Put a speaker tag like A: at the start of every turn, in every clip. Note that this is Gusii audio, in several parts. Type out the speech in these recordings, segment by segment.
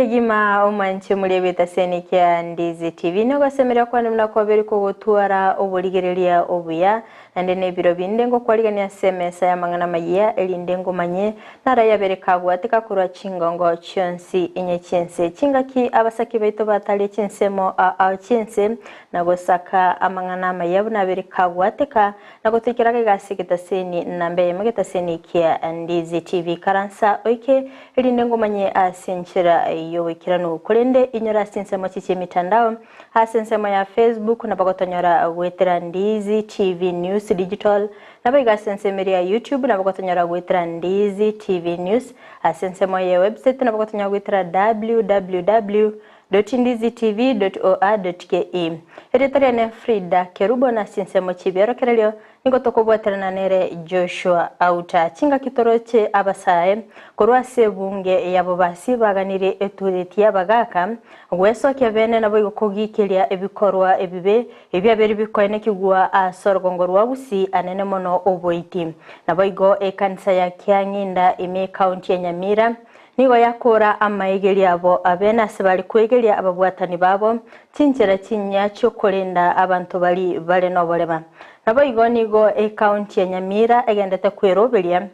A: kegima omwanche omoria bw'etaseni kia Ndizi TV. Nogosemeria kwane buna kwaberi kogotwara oborigereria obuya, naende nebiro binde ngokwarigania ase emesa y'amang'ana amayia, erinde ngomanye narayabere kagwateka korwa chingongo chionsi inye chi'ense. Chingaki abasaki baito batarie chinsemo ao chi'ense, na gosaka amang'ana amaya buna abere kagwateka, Na gotoikera gaiga ase egetaseni namba eyemo egetaseni kia Ndizi TV Ikaransa oike erinde ngomanye ase enchera y'oboikeranu korende inyore ase ensemo chichia emitandao ase ensemo ya Facebook nabo gotonyora goetera Ndizi TV News Digital nabo iga ase ensemo eria ya YouTube nabo gotonyora goetera Ndizi TV News ase ensemo ye website nabo gotonyora goetera www. Ndizitv.or.ke. Erieta riane Frida Kerubo na ase ensemo chi'ebiorokererio nigo tokobwaterana nere Joshua Auta. Chingaki toroche abasae korwa ase ebunge y'abobasi baganirie etureti y'abagaka gwesokia bene naboigo kogikeria ebikorwa ebibe ebiabeire bikoenekigwa ase orogongo rwa Gusii anene mono oboiti. Naboigo ekanisa ya Kiang'inda ime ekaunti ya Nyamira Nigo yakoora amaegerio abo abene ase bare kwegeria ababwatani babo chinchera chinyia chi'okorenda abanto baria bare noborema. Naboigo nigo ekaunti ya Nyamira egendete kweroberia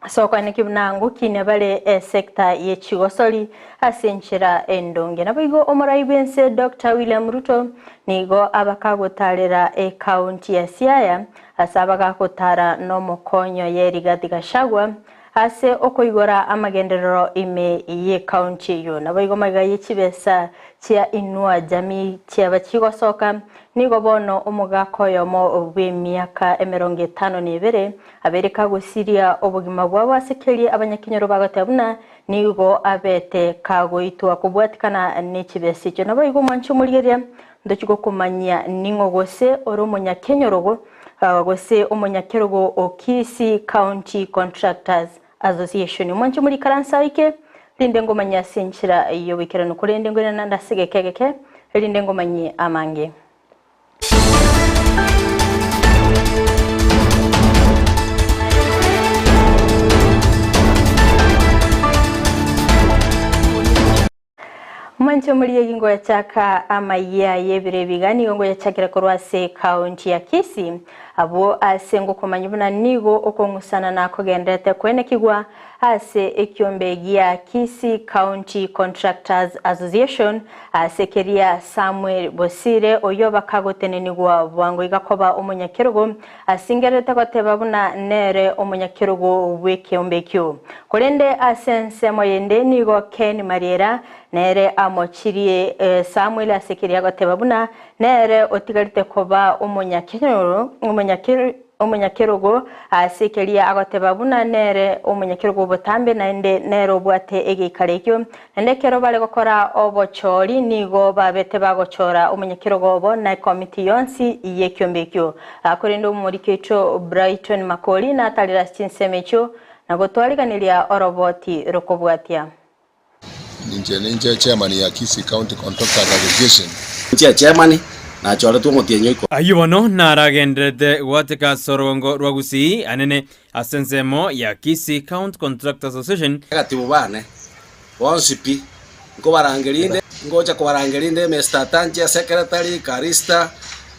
A: ase okoenekia buna ngokinia bare esecta ye chigosori ase enchera endonge. Naboigo omorai bw'ense Doctor William Ruto nigo abakagotarera ekaunti ya Siaya ase abagakotara nomokonyo ye Rigathi Gachagua Ase okoigora amagenderero ime y'ekaunti eyio, naboigo magega ye chibesa chia Inua Jamii chiaba chigosoka, nigo bono omogaka oyomo bw'emiaka 52 abeire kagosiria obogima bwabo ase keria abanyakenyoro bagoteba buna nigo abete kagoitwa kobwatikana nechibesa echio. Naboigo omwanchi omorigereria ntochi gokomanyia ning'o gose ore omonyakenyoro gose omonyakerogo o Kisii County Contractors Association. Mwanche morikaranse aike, rinde ngomanye ase enchera y'oboikeranu, korende ngoirane naende ase egeka egeke, erinde ngomanyie amange. Omonto omoriegi ngoyachaka amayia y'ebiro ebiga nigo ngoyachakera korwa ase ekaunti ya Kisii, abwo ase ngokomanya buna nigo okong'usana nakogenderete kwenekigwa ase ekiombe gia Kisii County Contractors Association ase keria Samuel Bosire oyio bakagotenenigwa bwango iga koba omonyakerogo asingererete goteba buna nere omonyakerogo bw'ekeombe ekio. Korende ase ensemo yende nigo Ken Mariera nere amochirie Samuel ase keria agoteba buna nere otigarete koba omonyakenyoro omonyakerogo ase keria agoteba buna nere omonyakerogo botambe naende nere obwate egeikaro ekio. Naende ekero bare gokora obochori nigo babete bagochora omonyakerogo obo na ekomiti yonsi y'ekiombe ekio. Korende omoriki oito Brighton Makori natarire ase chinsemo echio na gotwariganeria oroboti rokobwatia.
B: Inche ninche chairman ya Kisii County Contractors Association.
C: Inche chairman nachoretwe omotienyi oiko.
D: Ayio bono naragendererete goateka ase orogongo rwa Gusii anene ase ensemo ya Kisii County Contractors Association.
C: Egatibu bane bonsi pi, nkobarangeria inde, ngocha kobarangeria inde Mister Tanchia secretary, Karista,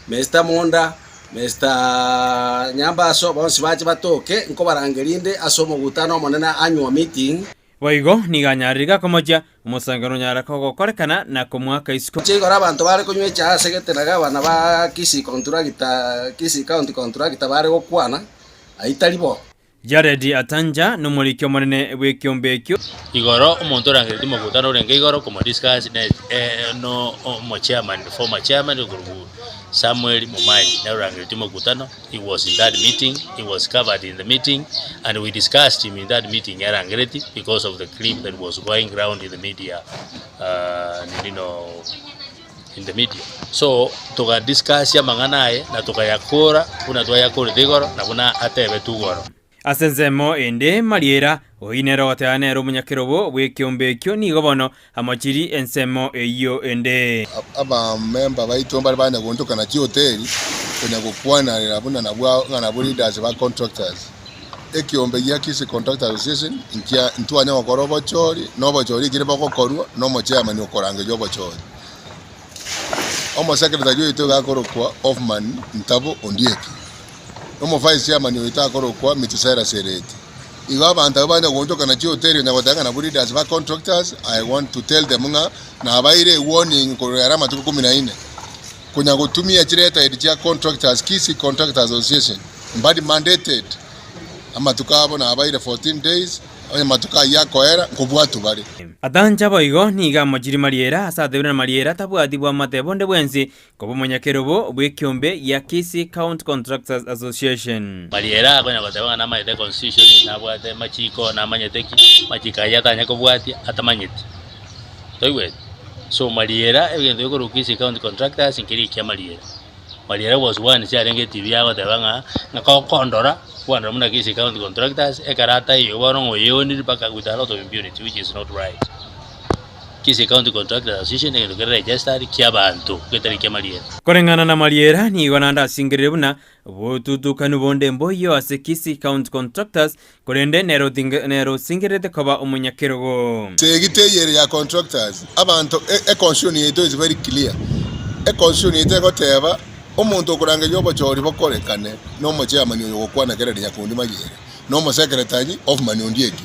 C: Mister Monda, Mister Nyambaso, bonsi bache batoke, nkobarangeria inde ase omogutano omonene annual meeting.
D: Boigo nigo anyarire gakomochia omosangano onyare kogokorekana na komoaka isiko.
C: Inche igoro abanto bare konywa echae ase gete na gavana ba Kisii Contractor, Kisii County Contractor bare gokwana, ayio tari bo.
D: Jared Atanja nomoriki omonene bw'ekiombe ekio.
E: Igoro omonto orangeretie omokutano orenge igoro komodiscuss ne no omochairman former chairman okorokwa Samuel Momanyi nere orangeretie omokutano, he was in that meeting, he was covered in the meeting and we discussed him in that meeting arangeretie because of the clip that was going round in the media nini no in the media. So togadiscuss amang'ana aye na tokayakora buna twayakorete igoro na buna atebetwe igoro.
D: Ase ensemo ende Mariera, oyio nere ogoteba nere omonyakerobo bw'ekeombe ekio nigo bono amochiri ensemo eyio ende.
B: Abamemba baito mbare banya gontokana chihoteli konya gokwanarera buna nabwo ng'a nabwo leaders ba contractors. Ekiombe gia Kisii Contractors Association nkia ntwanya gokora obochori, na obochori ekere bogokorwa na omochairman okorangeria obochori. Omosekretari oito iga akorokwa Hoffman Ntabo Ondieki, na omovice chairman oito akorokwa Metusela Sereti. Igo abanto abwo banya goonchoka na chihoteli onya goteba ng'a nabwo leaders ba contractors, I want to tell them ng'a nabaire ewarning korwa ere amatuko kumi na ine, konya gotumia chiletterhead chia contractors, Kisii Contractors Association, mbari mandated, amatuko abo nabaire 14 days, onye amatuko ayio akoera, nkobwatwa bare.
D: Atancha boigo nigo amochirie Mariera ase atebire na Mariera tabwati bwamate bonde bwensi koba omonyakerobo bw'ekiombe gia Kisii County Contractors Association.
E: Mariera akonya goteba ng'a namanyete constitution, nabwate amachiko, namanyete ki, amachiko ayio atanya kobwatia atamanyeti. Toigweti? So Mariera egento gekorokwa Kisii County Contractors nkeri ekia Mariera. Mariera was one chiarenge etibi agoteba ng'a ng'a kokondora, kwandora buna Kisii County Contractors, ekero ataiyo bono ng'a oyeonire mpaka with a lot of impunity which is not right. Kisii County Contractors Association negento kere registered kiabanto getari kia Mariera.
D: Koreng'ana na Mariera, nigo naende asingerire buna botutukanu bonde mboiyo ase Kisii County Contractors, korende nere osingererete koba omonyakerogo.
B: Segiti eye ere ya contractors, abanto e constitution yaito is very clear, e constitution yaito egoteba omonto okorangeria obochori bokorekane na omochairman oyo ogokwana kera rinyakundi Mariera, na omosekretari Hoffman Ondieki.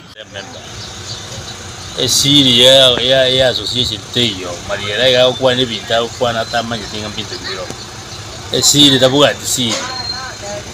E: Esiri ya association teiyo, Mariera iga agokwana ebinto agokwana atamanyeti ng'a mbinto mbirobio. Esiri tabwati siri,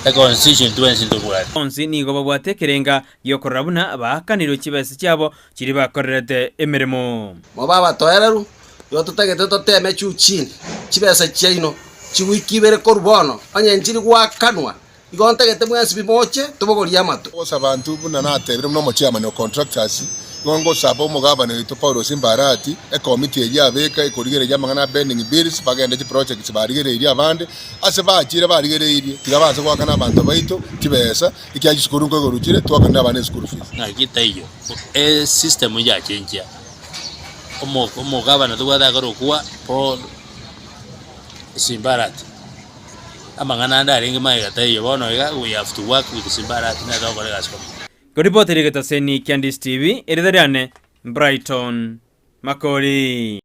E: econstitution twensi ntobwate.
D: Bonsi nigo babwate ekerenga gi'okorora buna baakanirwe chibesa chiabo chiria bakorerete emeremo.
C: Mobe abatoereru, igo totagete toteme juu chini chibesa chiaino chiwiki ibere korwa bono, onye nchiri goakanwa, Igo ntagete mwensi bimoche, tobogorie amato.
B: Gosaba intwe buna natebire buna omochairman o contractors, igo ngosaba omogabana oito Paulos Mbarati, ekomiti eyio abeka ekorigereria amang'ana a pending bills, bagende chiprojects barigereirie abande, ase bachire barigereirie, tiga banse goakana abanto baito chibesa, ekiagera chisukuru nkoigorwa chire, twakanire abana eschool fees.
E: Ng'aki taiyo, esystem yachenchia, omo omogabana tobwate akorokwa Paul Simbarati. Amang'ana ande arenge magega taiyo, bono iga we have to work with Simba Arati nere togokora egasi komo.
D: Koripotera egetaseni kia Ndisi TV, erieta riane Brighton Makori.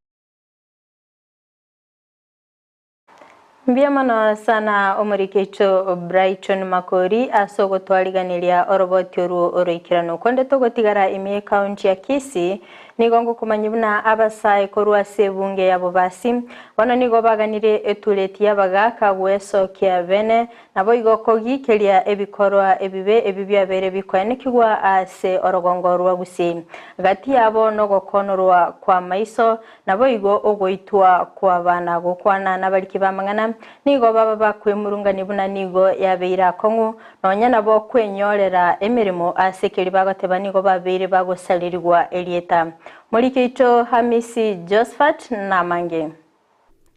A: Mbuya mono sana omoriki oito Brighton Makori ase ogotwariganeria oroboti orwo oroikeranu. Konde togotigara ime y'ecounty ya Kisii, Nigo ngokomanyia buna abasae korwa ase ebunge ya Bobasi bono nigo baganire etureti y'abagaaka gwesokia bene, naboigo kogikeria ebikorwa ebibe ebio biabeire bikoenekigwa ase orogongo rwa Gusii. Gati yabo nogokonorwa kw'amaiso, naboigo ogoitwa kw'abana gokwana nabariki b'amang'ana, nigo baba bakwemurungania buna nigo yabeire akong'u, Nonya nabo kwenyorera emeremo ase keria bagoteba nigo babeire bagosarerigwa erieta. Morike oito Hamisi Josphat namange.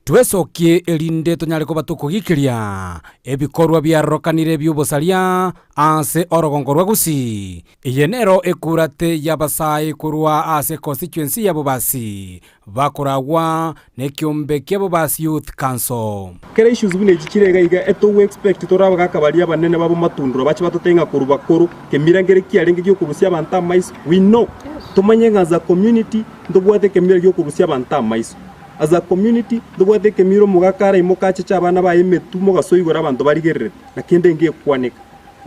F: Twesokie erinde tonyare koba tokogikeria ebikorwa biarorokanire bi'obosaria ase orogongo rwa Gusii. Eye nero ekurate y'abasae korwa ase constituency ya Bobasi Bakoragwa nekiombe kia Bobasi Youth Council.
G: Kera issues buna echi chire iga iga etogo expect tore abagaka baria abanene babo matundura bache batotebie ng'a korwa bakoro kemira nkere kiarenge giokorusia abanto amaiso we know tomanye ng'a as a community ntobwate ekemira giokorusia abanto amaiso as a community ntobwate ekemira omogaka araimoke acheche abana baye emetwe mogaso igoro abanto barigererete na kende ngekwaneka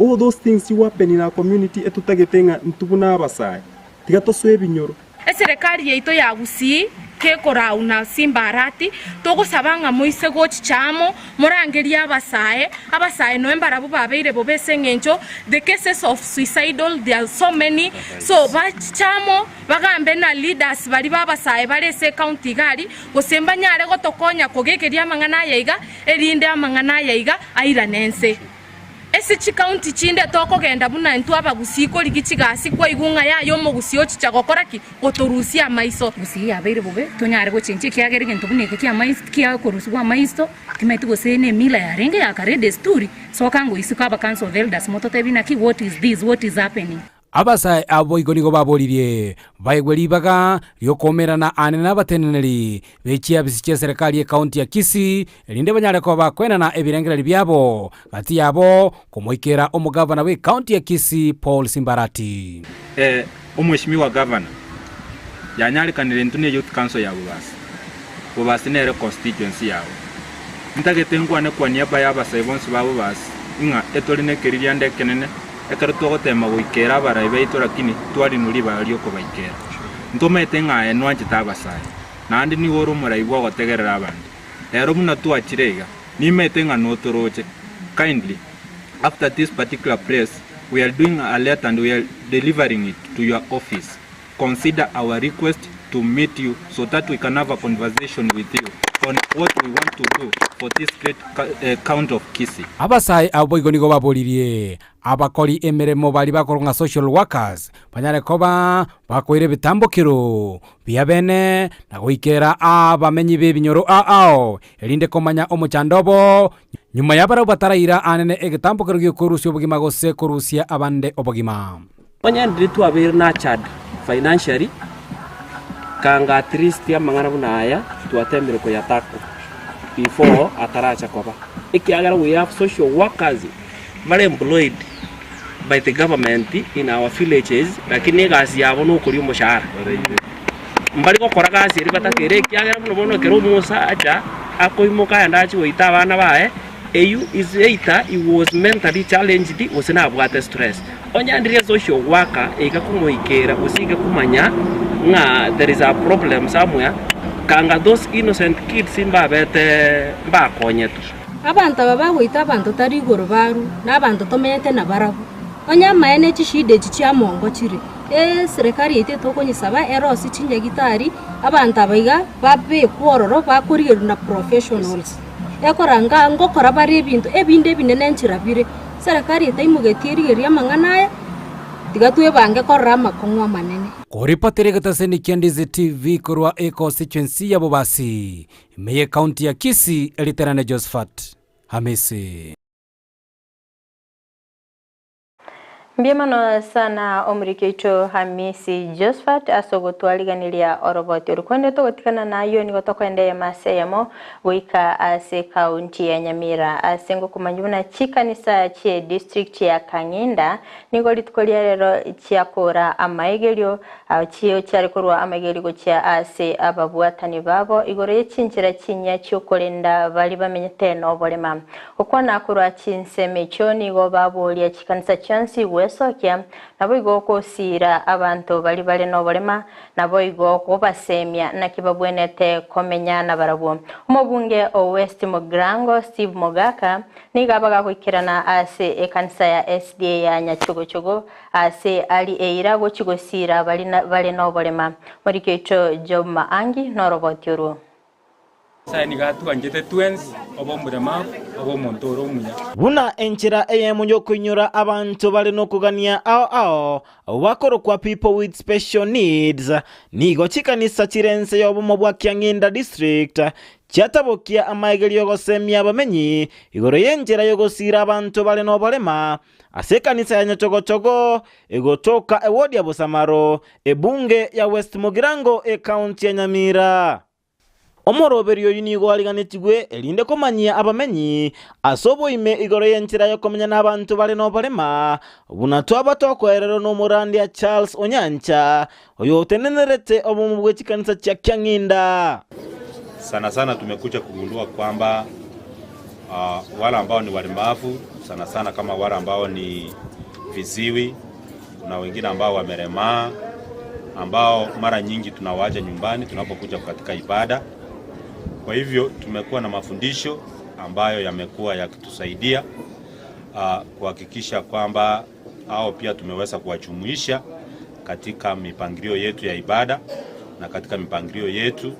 G: all those things you happen in our community etotagete ng'a intwe buna abasae tiga tosoe ebinyoro
H: Eserekari yaito ya Gusii kekorauna Simbarati, togosaba ng'a moise gochicha amo, morangerie abasae, abasae noe mbarabwo babeire bobe ase eng'encho the cases of suicidal there are so many, so bachiche amo bagambe na leaders baria ba abasae bare ase ecounty iga aria, gose mbanyare gotokonya kogekeria amang'ana aya iga, erinde amang'ana aya iga airane nse. Ase chikaunti chinde tokogenda buna intwe abagusii korigia chigasi kwaigwa ng'a yaya omogusii ochicha gokora ki? Gotorusia amaiso.
I: Gusii yabeire bobe, tonyare gochenchia ekiagera egento buna eke ki'amaiso kia okorusigwa amaiso, timaeti gose nemila yarenge ya kare edesturi, soka ango isiko aba council of elders mototebie naki what is this, what is happening.
F: Abasae abo boigo nigo baboririe baegwe ribaga ri'okoumerana aane nabateneneri be chiafisi chi'eserekari y'ekaunti ya Kisii, erinde banyare koba bakoenana ebirengererio biabo gati yabo komoikera omogavana bw'ekaunti ya Kisii Paul Simbarati.
J: Ee, Omweshimiwa Gavana, yanyarekanire intwe ne Youth Council ya Bobasi. Bobasi nere constituency yao. Ntagete nkwane kwa niaba ya abasae bonsi ba Bobasi ing'a etore nekeririanda ekenene ekero togotema goikera abarai baito lakini twarinwa ribaga riokobaikera. Ntomaete ng'a aye nwanchete abasae, naende nigo ore omorai bw'ogotegerera abanto. Rero buna twachire iga, nimaete ng'a notoroche. Kindly, after this particular press, we are doing a letter and we are delivering it to your office. Consider our request to meet you so that we can have a conversation with you on what we want to do for this great county of Kisii.
F: Abasae abo boigo nigo baboririe abakori emeremo baria bakorwa ng'a social workers banyare koba bakoira ebitambokero bia bene na goikera abamenyi b'ebinyoro ao erinde komanya omochando obo nyuma y'abarabwo bataraira anene egetambokero gi'okorusia obogima gose korusia abande obogima.
K: Onye ndiri twabeire nurtured financially, kanga at least amang'ana buna aya twatemire koyatackle before ataracha koba. Ekiagera we have social workers bare employed by the government in our villages lakini egasi yabo nokoria omoshahara. Mbari gokora gasi eria batakeire ekiagera buna bono ekero omosacha akoimoka aende achie goita abana baye, Eyio is either he was mentally challenged gose nabwate stress. Onye andire social worker iga komoikera gose iga komanya ng'a there is a problem somewhere, kanga those innocent kids mbabete mbakonyetwe.
L: Abanto aba bagoita abanto tari igoro barwe, na abanto tomenyete nabarabwo. Onye amaene chishida echi chiamongo chire, eserekari yaito etokonyesaba erosie chinyagitari, abanto aba iga babekwe ororo bakorigerwa na professionals. Ekoranga ngokora bare ebinto ebinde ebinene enchera bire. Serikali etaimogetie erigerio amang'ana aya, tiga twebange korora amakong'u amanene.
F: Koripotera egetaseni kia Ndizi TV korwa econstituency ya Bobasi, ime y'ecounty ya Kisii, Eriterane Josephat Hamisi.
A: Mbuya mono sana omoriki oito Hamisi Josphat ase ogotwariganiria oroboti oro. Korende togotigana nayio nigo tokoenda eyemo ase eyemo goika ase ekaunti ya Nyamira ase ngokomanya buna chikanisa chie district ya Kang'inda nigo rituko ria rero chiakora amaigerio chio chiare korwa amaigerio gochia ase ababwatani babo igoro ye chinchera chinyia chiokorenda baria bamenyete noborema. Gokwana korwa chinsemo echio nigo baboria chikanisa chionsi gwesokia, naboigo gosiira abanto baria bare noborema, naboigo kobasemia naki babwenerete komenya nabarabwo. Omobunge o West Mugirango Steve Mogaka nigo abaga goikerana ase ekanisa ya SDA ya Nyachogochogo ase aria eira gochia gosiira baria bare noborema. Moriki oito Job Maangi noroboti orwo.
M: Nyasae nigo atwanchete twensi, obe omoremabu, obe omonto ore omuya.
N: Buna enchera eyemo y'okoinyora abanto bare nokogania ao ao bakorokwa People with Special Needs, nigo chikanisa chire ense y'obomo bwa Kiang'inda District chiatabokia amaegerio gosemia abamenyi igoro y'enchera y'ogosiira abanto bare noborema ase ekanisa ya Nyachogochogo egotoka ewodi ya Bosamaro, ebunge ya West Mugirango ekaunti ya Nyamira. Omoroberio oyio nigo ariganetigwe erinde komanyia abamenyi ase oboime igoro y'enchera y'okomenya n'abanto bare noborema, buna twaba tokoererwa n'omorandia Charles Onyancha, oyotenenerete obomo bwe chikanisa chia Kiang'inda.
O: Sana sana tumekuja kugundua kwamba uh, wale ambao ni walemavu sana sana kama wale ambao ni viziwi, kuna wengine ambao wameremaa ambao mara nyingi tunawaacha nyumbani tunapokuja katika ibada. Kwa hivyo tumekuwa na mafundisho ambayo yamekuwa yakitusaidia kuhakikisha kwamba hao pia tumeweza kuwajumuisha katika mipangilio yetu ya ibada na katika mipangilio yetu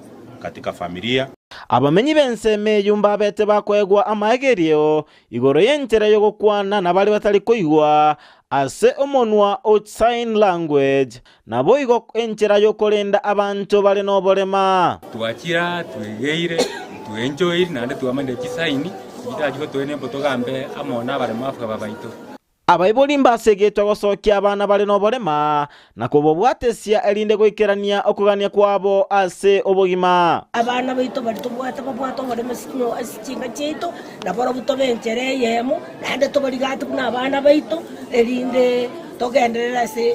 O: katika familia.
N: Abamenyi b'ensemo eyio mbabete bakoegwa amaegerio igoro y'enchera y'ogokwana na baria batari koigwa ase omonwa o sign language, naboigo enchera y'okorenda abanto bare noborema.
M: Twachire aa twegeire, twenjoire naende twamanyire chisaini echio chirachi gotoa nembo togambe amo nabaremafu aba baito.
N: Abaibori mbasegetwe gosokia abana bare noborema, na kobobwatesia erinde goikerania okogania kwabo ase obogima.
P: Abana baito baria tobwate babwate oboremo ase chinka chiaito, na barobwo tobe enchera eyemo, naende tobarigate buna abana baito, erinde togenderere ase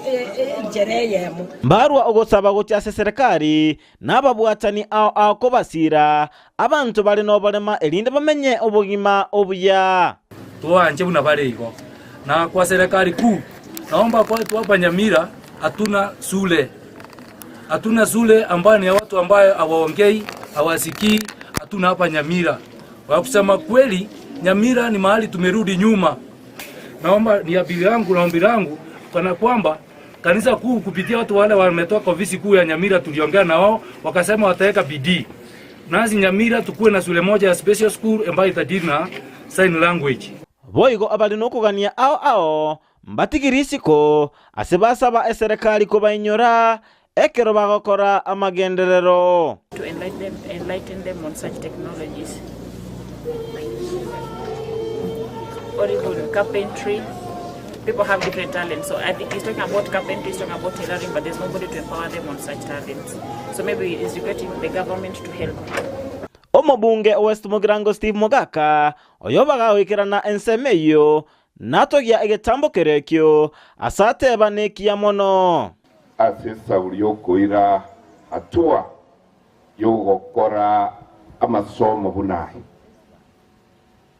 P: enchera eyemo.
N: Mbarwa ogosaba gochia ase serikali na ababwatani ao ao kobasiira abanto bare noborema erinde bamenye obogima obuya.
M: Twanche buna bare igo. Na kwa serikali kuu naomba kwetu hapa Nyamira hatuna shule, hatuna shule ambayo ni ya watu ambayo hawaongei hawasikii, hatuna hapa Nyamira. Kwa kusema kweli, Nyamira ni mahali tumerudi nyuma. Naomba ni apili yangu na ombi langu kana kwamba kanisa kuu kupitia watu wale wametoka ofisi kuu ya Nyamira, tuliongea na wao wakasema wataweka bidii nasi Nyamira tukuwe na shule moja ya special school ambayo itadili na sign language.
N: Boigo abare nokogania ao ao mbatigire isiko ase basaba eserekari kobainyora ekero bagokora amagenderero.
Q: To enlighten them, enlighten them on such technologies or even carpentry. People have different talents. So I think he's talking about carpentry, he's talking about tailoring, but there's nobody to empower them on such talents. So maybe he's requesting the government to help.
N: Omobunge o West Mugirango Steve Mogaka, oyo bagagoikerana ensemo eyio, natogia egetambo kerekio, ase ateba nekiya mono.
R: Ase esauri y'okoira hatua y'ogokora amasomo buna aya,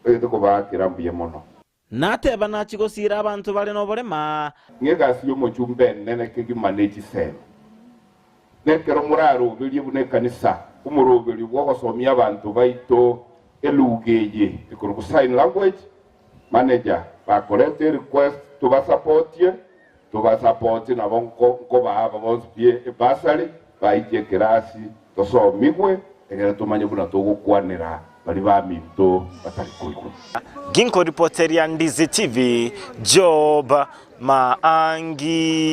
R: togete kobaakera mbuya mono.
N: Nateba nachie gosiira abanto bare noborema.
R: Ng'egasi y'omochumba enene kegima ne chisemi. Nekero moraroberie buna ekanisa omoroberio bw'ogosomia abanto baito eluga eye ekorokwa sign language, manager bakoreta erequest tobasapotie, tobasapotie nabo nkobaa aba bonsi pi ebursary baiche ekerasi tosomigwe egere tomanye buna togokwanera baria baminto batari koigwa.
N: Ginkoripoteria Ndizi TV, Job Maangi.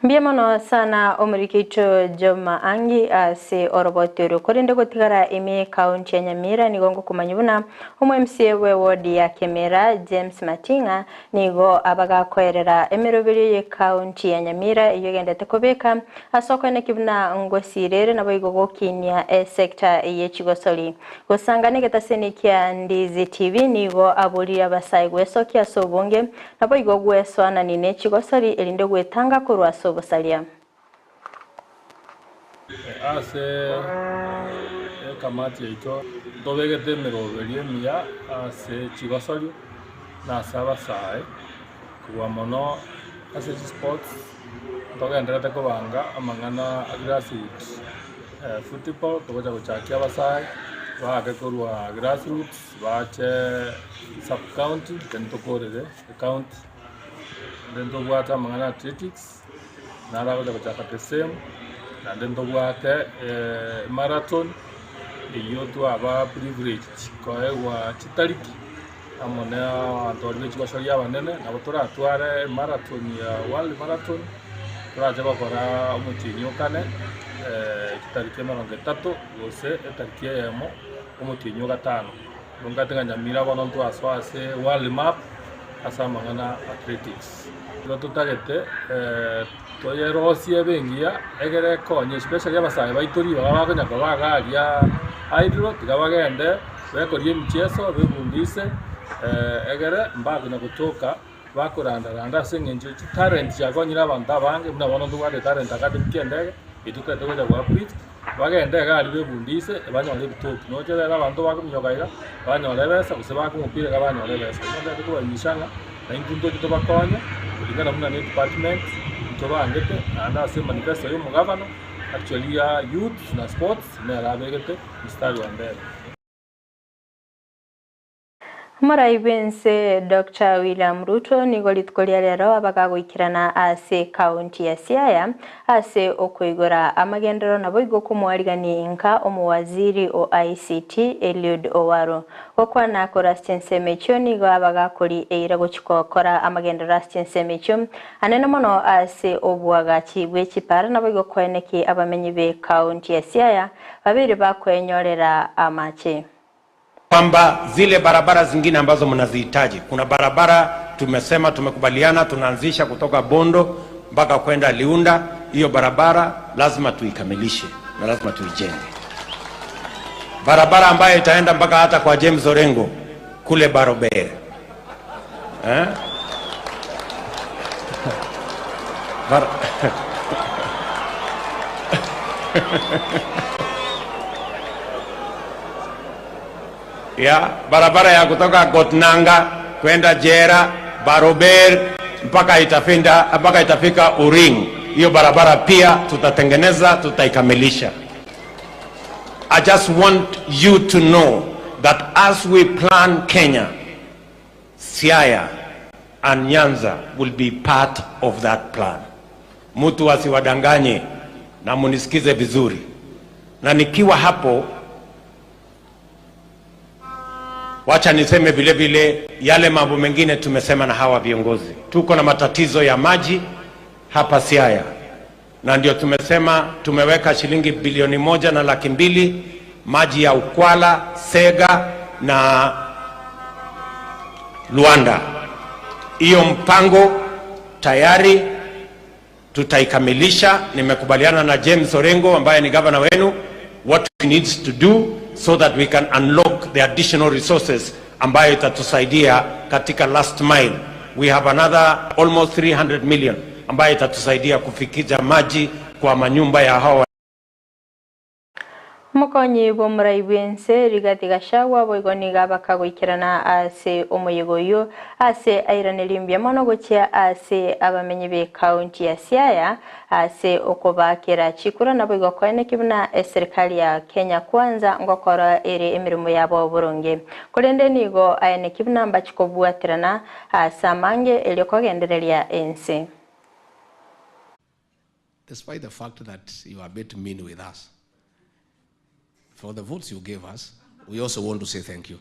A: Mbuya mono sana omoriki oito Joma Angi ase oroboti oro. Korende gotigara ime ekaunti ya Nyamira nigo ngokomanya buna omo MCA bwe ward ya Kemera James Mating'a nigo abagakoerera emeroberio ye ekaunti ya Nyamira eyio egendete kobeka ase okoeneki buna ngosirere naboigo gokinia esector ye chigosori. Gosangana egetaseni kia Ndizi TV nigo aborire abasae gwesokia ase obonge Naboigo gwesoananie ne chigosori, erinde gwetanga korwa ase obosaria.
M: Ase ekamati yaito ntobegete emeroberio emiya ase chigosori na ase abasae, kobua mono ase chisports ntogendererete kobanga amang'ana a grassroots football togocha gochakia abasae baake korwa grassroots. Bache sub county then tokorere ecounty then tobwate amang'ana ya athletics naro agocha gochaka the same naende ntobwate marathon eyio twaba privileged koegwa chitariki amo na abanto baria be chigosoria abanene nabo toratware emarathon ya world marathon torache gokora omotienyi o kane chitariki emerongo etato gose etariki eyemo. Omotienyi o gatano, nigo nkagete ng'a Nyamira bono ntwasoa ase world map ase amang'ana athletics. Igo totagete toyerosie ebe engiya egere ekonye especially abasae baito ribaga bakonya koba iga aria idle tiga bagende bekorie emicheso bebundise egere mbakonya gotoka bakoranda randa ase eng'encho chitalent chiakonyire abanto abange buna bono ntobwate etalent academy ki'endege eyio totagete gocha go uplift. Bagende iga aria bebundise, banyore ebitoki. Noche rero abanto bakominyoka iga, banyora ebesa, gose baake omopira iga banyora ebesa. Igo ntagete kobaimisha ng'a naintwe ntoche tobakonye, kulingana buna ne edepartment ntobangete, naende ase emanifesto ya omogavana, actually ya youth na sports, nere abegete mstari wa mbere.
A: Omorai bw'ense Doctor William Ruto nigo rituko ria rero abagagoikerana ase ekaunti ya Siaya ase okoigora amagenderero naboigo komwarigani inka omowaziri o ICT Eliud Owalo. Gokwana korwa ase chinsemo echio nigo abagakori eira gochi gokora amagenderero ase chinsemo echio anene mono ase oboagachi bwe chipara naboigo koeneki abamenyi be kaunti ya Siaya babeire bakwenyorera amache.
S: Kwamba zile barabara zingine ambazo mnazihitaji, kuna barabara tumesema, tumekubaliana tunaanzisha kutoka Bondo mpaka kwenda Liunda. Hiyo barabara lazima tuikamilishe na lazima tuijenge. Barabara ambayo itaenda mpaka hata kwa James Orengo kule Barobere, eh? Ya barabara ya kutoka Gotnanga kwenda Jera Barober mpaka itafinda mpaka itafika Uring. Hiyo barabara pia tutatengeneza, tutaikamilisha. I just want you to know that as we plan Kenya, Siaya and Nyanza will be part of that plan. Mtu asiwadanganye na munisikize vizuri. Na nikiwa hapo, wacha niseme vile vile yale mambo mengine tumesema na hawa viongozi. Tuko na matatizo ya maji hapa Siaya, na ndio tumesema tumeweka shilingi bilioni 1 na 200,000 maji ya Ukwala, Sega na Luanda. Hiyo mpango tayari tutaikamilisha. Nimekubaliana na James Orengo ambaye ni gavana wenu what we needs to do so that we can unlock the additional resources ambayo itatusaidia katika last mile. We have another almost 300 million ambayo itatusaidia kufikisha maji kwa manyumba ya hawa.
A: Mokonyi bw'omorai bw'ense Rigathi Gachagua boigo niga bakagoikerana ase omoyego oyo ase airaneri mbuya mono gochia ase abamenyi be county ya Siaya ase okobakera chikura nabo igo koeneki buna eserikali ya Kenya Kwanza ngokora ere emirimo yabo boronge korende nigo aeneki buna mbachikobwaterana ase amange erio kogendereria ense.
T: Despite the fact that you are a bit mean with us, for the votes you gave us, we also want to say thank you.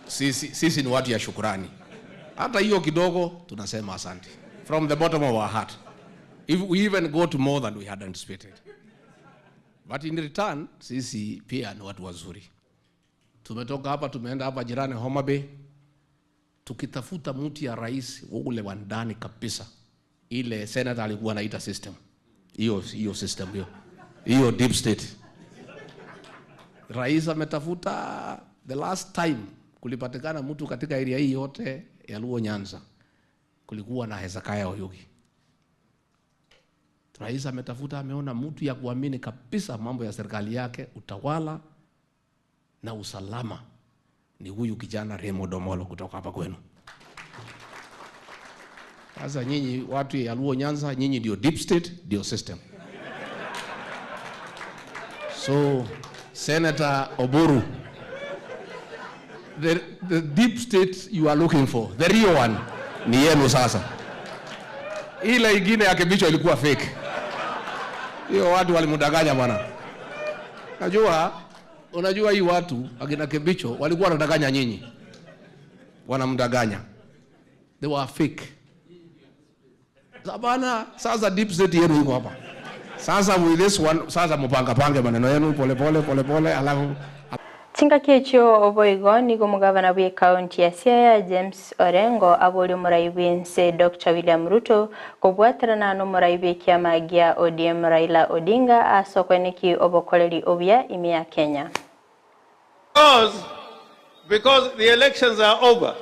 T: Sisi, sisi ni watu ya shukurani. Hata hiyo kidogo tunasema asante. From the bottom of our heart. If we even got more than we had anticipated. But in return, sisi pia ni watu wazuri. Tumetoka hapa tumeenda hapa jirani Homa Bay tukitafuta mtu ya rais ule wa ndani kabisa, ile senator alikuwa anaita system hiyo, hiyo system hiyo hiyo deep state. Rais ametafuta, the last time kulipatikana mtu katika area hii yote ya Luo Nyanza kulikuwa na Hezekiah Oyugi. Rais ametafuta, ameona mtu ya kuamini kabisa mambo ya serikali yake, utawala na usalama ni huyu kijana Raymond Omolo kutoka hapa kwenu. Sasa nyinyi watu ya Luo Nyanza, nyinyi ndio deep state, ndio system. So Senator Oburu, the deep state you are looking for, the real one, ni yenu sasa. Ile ingine ya Kibicho ilikuwa fake. Hiyo watu walimdanganya bwana. Najua, unajua hii watu akina Kibicho walikuwa wanadanganya nyinyi, wanamdanganya. They were fake. Bana, sasa deep state yenu iko hapa. Sasa with this one, sasa mpanga pange maneno yenu pole pole pole pole, alafu
A: Chingaki echio oboigo nigo omogavana bwa ekaunti ya Siaya James Orengo abori omorai bwense Dr. William Ruto kobwaterana na omorai bwa ekiama gia ODM Raila Odinga ase okweneki obokoreri obuya ime ya Kenya.
U: Because the elections are over.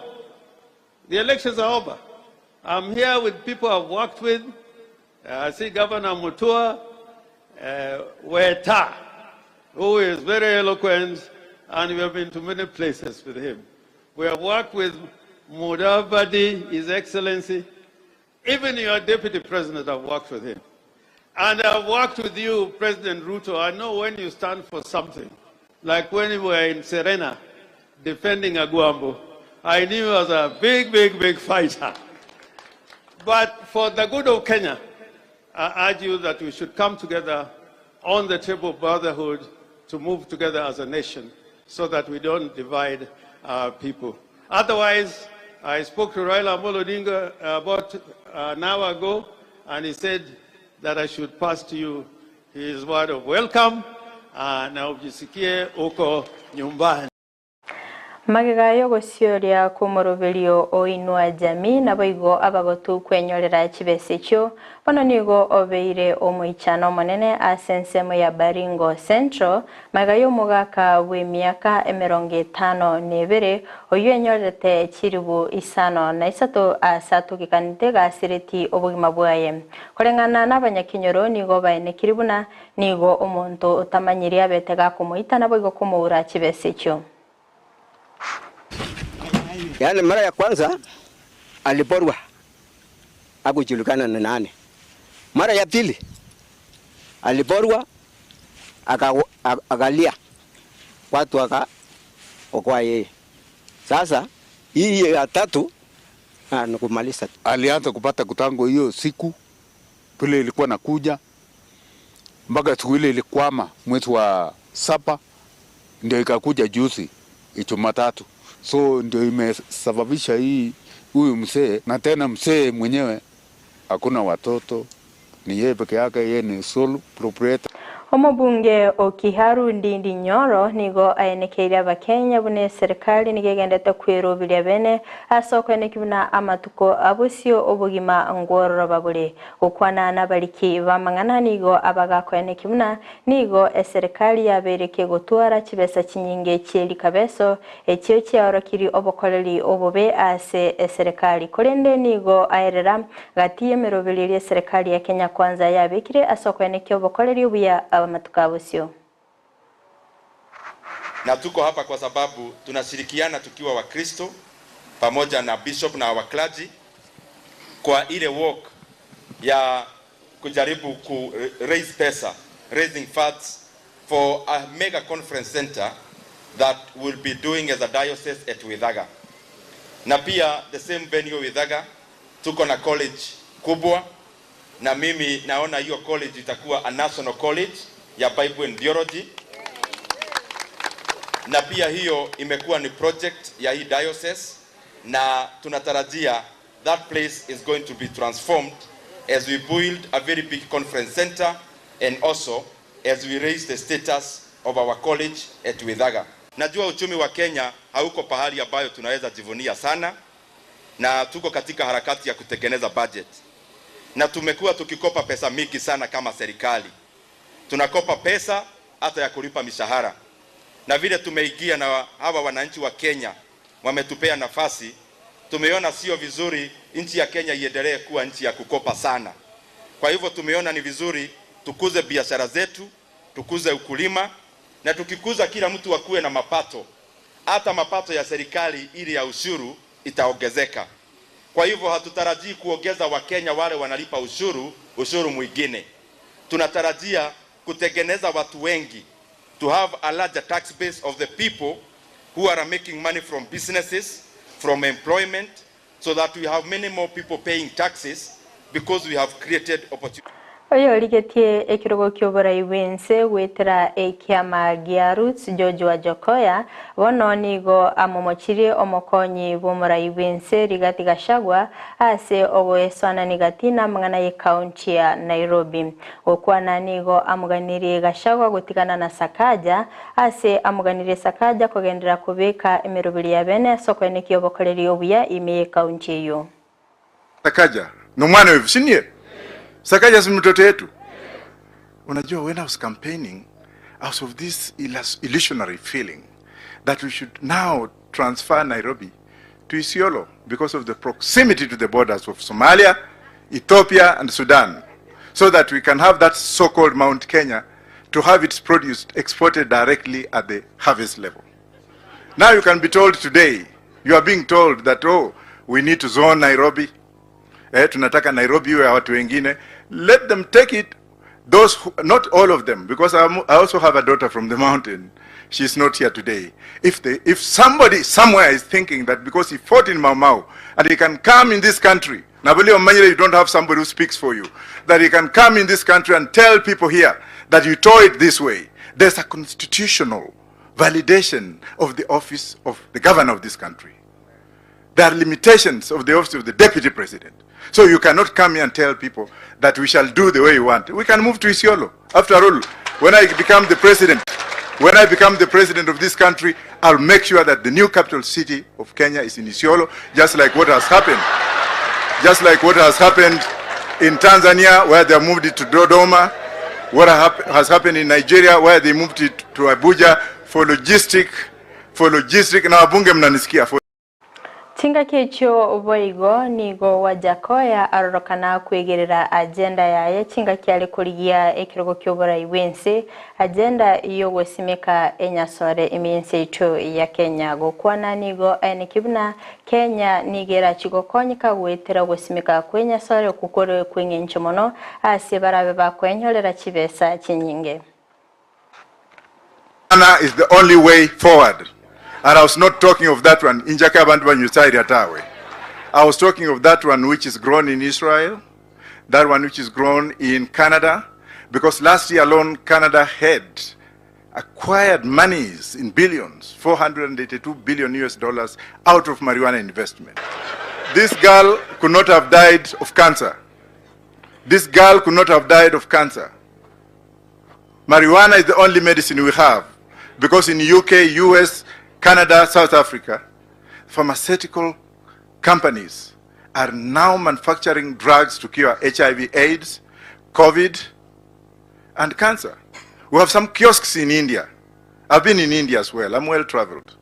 U: The elections are over. I'm here with people I've worked with. I see Governor Mutua Weta, who is very eloquent, and we have been to many places with him. We have worked with Mudavadi, His Excellency. Even your deputy president, I've worked with him. And I've worked with you, President Ruto. I know when you stand for something, like when you were in Serena defending Agwambo, I knew you was a big, big, big fighter. But for the good of Kenya, I urge you that we should come together on the table of brotherhood to move together as a nation so that we don't divide our people. Otherwise, I spoke to Raila Amolo Odinga about an hour ago, and he said that I should pass to you his word of welcome. na ujisikie uko nyumbani.
A: Magega y'ogosioria kw'omoroberio o Inua Jamii naboigo abagotu kwenyorera chibesa echio, bono nigo obeire omoichano omonene ase ensemo ya Baringo Central, magega y'omogaka bw'emiaka emerongo etano na ebere, oyio enyorerete chiribu isano na isato ase atogekanete gasireti obogima bwaye. Koreng'ana n'abanyakenyoro nigo baenekiri buna nigo omonto otamanyiri abete gakomoita naboigo komoura chibesa echio.
C: Yaani mara ya kwanza aliporwa hakujulikana ni nani. Mara ya pili aliporwa akalia watu wakaokoa yeye. Sasa hii ya tatu ni kumaliza.
V: Alianza kupata kutango hiyo siku vile ilikuwa nakuja mpaka siku ile ilikwama mwezi wa saba, ndio ikakuja juzi Jumatatu, so ndio imesababisha hii huyu mzee, na tena mzee mwenyewe hakuna watoto, ni yeye peke yake, yeye ni sole proprietor.
A: Omobunge o Kiharu Ndindi Nyoro nigo aenekeire Abakenya buna eserikali nigo egendete kweroberia bene ase okoeneki buna amatuko abosio obogima ngwororoba bore. Gokwana nabariki b'amang'ana nigo abagakoeneki buna nigo eserikali yabeire kegotwara chibesa chinyinge chi'erikabeso echio chiaorokirie obokoreri obobe ase eserikali korende nigo aerera gati y'emeroberio eria eserikali ya Kenya Kwanza yabekire ase okoenekia obokoreri obuya abamatuko abosio.
W: Na tuko hapa kwa sababu tunashirikiana tukiwa Wakristo pamoja na bishop na our clergy kwa ile work ya kujaribu ku raise pesa, raising funds for a mega conference center that we'll be doing as a diocese at Withaga. Na pia the same venue Withaga tuko na college kubwa, na mimi naona hiyo college itakuwa a national college ya Bible and Theology, na pia hiyo imekuwa ni project ya hii diocese, na tunatarajia that place is going to be transformed as we build a very big conference center and also as we raise the status of our college at Withaga. Najua uchumi wa Kenya hauko pahali ambayo tunaweza jivunia sana, na tuko katika harakati ya kutengeneza budget, na tumekuwa tukikopa pesa mingi sana kama serikali. Tunakopa pesa hata ya kulipa mishahara, na vile tumeingia na hawa wananchi wa Kenya wametupea nafasi, tumeona sio vizuri nchi ya Kenya iendelee kuwa nchi ya kukopa sana. Kwa hivyo tumeona ni vizuri tukuze biashara zetu, tukuze ukulima, na tukikuza kila mtu akuwe na mapato, hata mapato ya serikali ili ya ushuru itaongezeka. Kwa hivyo hatutarajii kuongeza Wakenya wale wanalipa ushuru ushuru mwingine. Tunatarajia kutengeneza watu wengi, to have a larger tax base of the people who are making money from businesses, from employment, so that we have many more people paying taxes because we have created opportunities.
A: Oyorigetie ekirogo ki'oborai bw'ense gwetera ekiama gia Roots George Wajackoyah bono nigo amomochirie omokonyi bw'omorai bw'ense Rigathi Gachagua ase ogoesoanani gati n'amang'ana y'ekaunti ya Nairobi. Gokwana nigo amoganirie Gachagua gotigana na Sakaja ase amoganirie Sakaja kogenderera kobeka emeroberi ya bene ase okoenekia obokoreri obuya ime y'ekaunti eyio.
X: Sakaja ni mwana wetu, si ndiye? Sakaja si mtoto yetu. Unajua, when I was campaigning, I was of this illusionary feeling that we should now transfer Nairobi to Isiolo because of the proximity to the borders of Somalia, Ethiopia, and Sudan, so that we can have that so-called Mount Kenya to have its produce exported directly at the harvest level. Now you can be told today, you are being told that, oh, we need to zone Nairobi. Tunataka Nairobi iwe ya watu wengine. Let them take it. Those who, not all of them, because I also have a daughter from the mountain. She's not here today. If somebody somewhere is thinking that because he fought in Mau Mau and he can come in this country, Nabili Omanyere, you don't have somebody who speaks for you, that he can come in this country and tell people here that you tore it this way. There's a constitutional validation of the office of the governor of this country. There are limitations of the office of the deputy president. So you cannot come here and tell people that we shall do the way you want. We can move to Isiolo. After all, When I become the president, when I become the president of this country, I'll make sure that the new capital city of Kenya is in Isiolo, just like what has happened. Just like what has happened in Tanzania, where they moved it to Dodoma, what has happened in Nigeria, where they moved it to Abuja for logistic, for logistic. Na wabunge mnanisikia for
A: Chingaki echio boigo nigo Wajackoyah arorokana kwegerera agenda yaye chingaki are korigia ekerogo ki'oborai bw'ense, agenda y'ogosimeka enyasore ime y'ense yaito ya Kenya. Gokwana nigo aeneki buna Kenya nigo erachi gokonyeka goetera ogosimeka kw'enyasore okwo kore kw'eng'encho mono ase barabe bakoenyorera chibesa chinyinge.
X: Marijuana is the only way forward. And I was not talking of that one, injaka abantu banyusairi atawe. I was talking of that one which is grown in Israel, that one which is grown in Canada, because last year alone, Canada had acquired monies in billions, 482 billion US dollars out of marijuana investment. This girl could not have died of cancer. This girl could not have died of cancer. Marijuana is the only medicine we have because in UK, US, Canada, South Africa, pharmaceutical companies are now manufacturing drugs to cure HIV, AIDS, COVID, and cancer. We have some kiosks in India. I've been in India as well. I'm well traveled.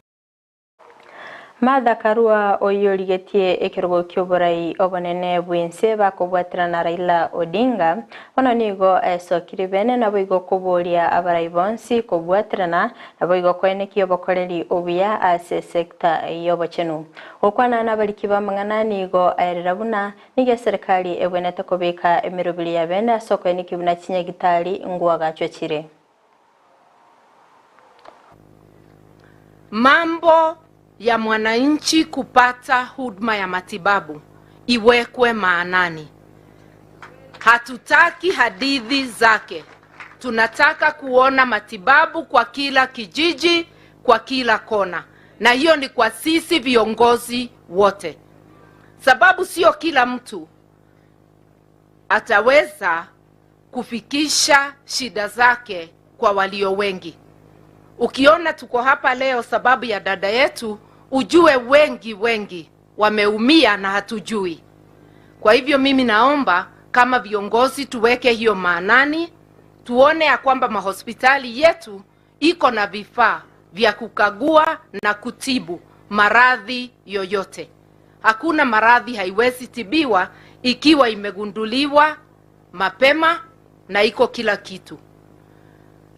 A: Martha Karua oyio origetie ekerogo ki'oborai obonene bw'ense bakobwaterana na Raila Odinga, bono nigo aesokire bene naboigo koboria abarai bonsi kobwaterana naboigo koenekia obokoreri obuya ase esecta y'obochenu. Gokwana nabariki b'amang'ana nigo aerera buna nigo eserekari ebwenerete kobeka emeroberi ya bene ase okoenekia buna chinyagitari ngwagachwa chire.
B: Mambo ya mwananchi kupata huduma ya matibabu iwekwe maanani. Hatutaki hadithi zake. Tunataka kuona matibabu kwa kila kijiji, kwa kila kona, na hiyo ni kwa sisi viongozi wote, sababu sio kila mtu ataweza kufikisha shida zake kwa walio wengi. Ukiona tuko hapa leo sababu ya dada yetu, ujue wengi wengi wameumia na hatujui. Kwa hivyo mimi naomba kama viongozi tuweke hiyo maanani, tuone ya kwamba mahospitali yetu iko na vifaa vya kukagua na kutibu maradhi yoyote. Hakuna maradhi haiwezi tibiwa ikiwa imegunduliwa mapema na iko kila kitu.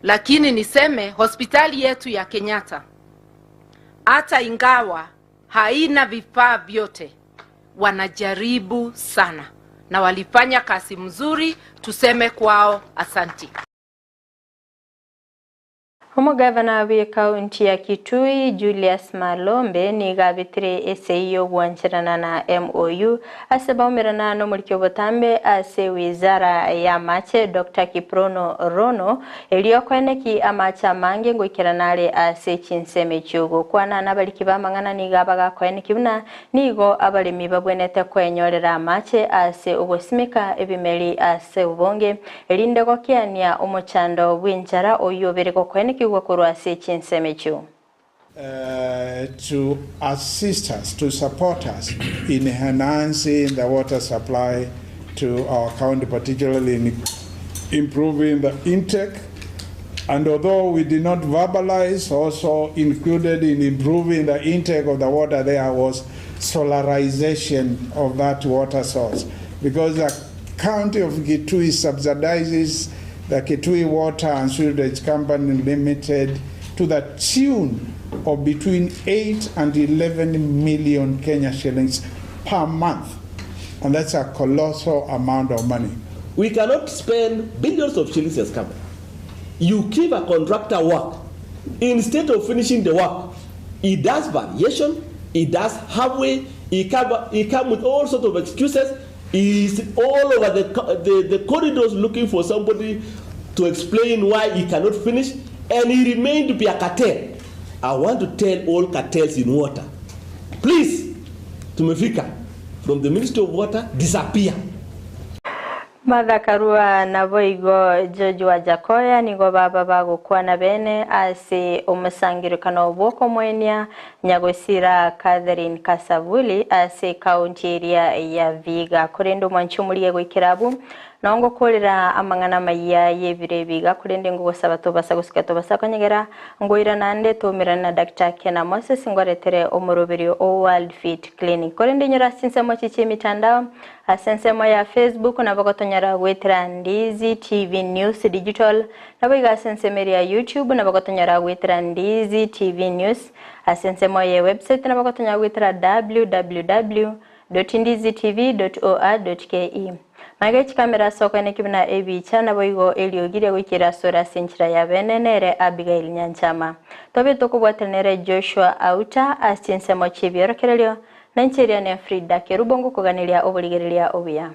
B: Lakini niseme hospitali yetu ya Kenyatta hata ingawa haina vifaa vyote, wanajaribu sana na walifanya kazi mzuri, tuseme kwao asanti.
A: Omogavana bw'ekaunti ya Kitui Julius Malombe nigo abetire esei y'ogwancherana na MOU ase baumerana nomoriki obotambe ase wizara y'amache Dr. Kiprono Rono erio koeneki amache amange ngoikerana are ase chinsemo echio gokwana nabariki b'amang'ana nigo abagakoeneki buna nigo abaremi babwenete kwenyorera amache ase ogosimeka ebimeri ase obonge erinde gokiania omochando bw'enchara oyio obere gokoenekigwa korwa ase chinsemo echio.
D: to assist us, to support us in enhancing the water supply to our county, particularly in improving the intake. And although we did not verbalize, also included in improving the intake of the water there was solarization of that water source. Because the county of Kitui subsidizes the Kitui Water and Sewerage Company Limited to the tune of between 8 and 11 million Kenya shillings per month. And that's a colossal amount of money.
E: We cannot spend billions of shillings as company. You give a contractor work. Instead of finishing the work, he does variation, he does halfway, he come, he come with all sorts of excuses. He's all over the, the, the corridors looking for somebody to explain why he cannot finish, and he remained to be a cartel. I want to tell all cartels in water, please, tumefika from the Ministry of Water, disappear.
A: Martha Karua naboigo George Wajackoyah nigo baba bagokwana bene ase omosangererekano bw'okomoenia Nyagosira Catherine Kasavuli ase ekaunti eria ya Vihiga. Korende omwanchi omoria goikera abwo nao ngokorera amang'ana amaya y'ebiro ebi iga korende ngogosaba tobasa gosika tobasa konyegera ngoira naende toumerane na Doctor Kena Moses ngoretere omoroberio o World Fit Clinic. Korende inyora ase chinsemo echi chi'emitandao Ase ensemo ya Facebook nabo gotonyora goetera Ndizi TV News Digital, naboigo ase ensemo eria ya YouTube nabo gotonyora goetera Ndizi TV News, ase ensemo ye website nabo gotonyora goetera www.ndizitv.or.ke. Magega chikamera ase okoeneki buna ebicha naboigo eriogi ria goikera asore ase enchera ya bene nere Abigail Nyanchama. Tobe tokobwatana nere Joshua Auta ase chinsemo chi'ebiorokererio, Na inche eria ne Frida Kerubo ngokoganeria oborigereria obuya.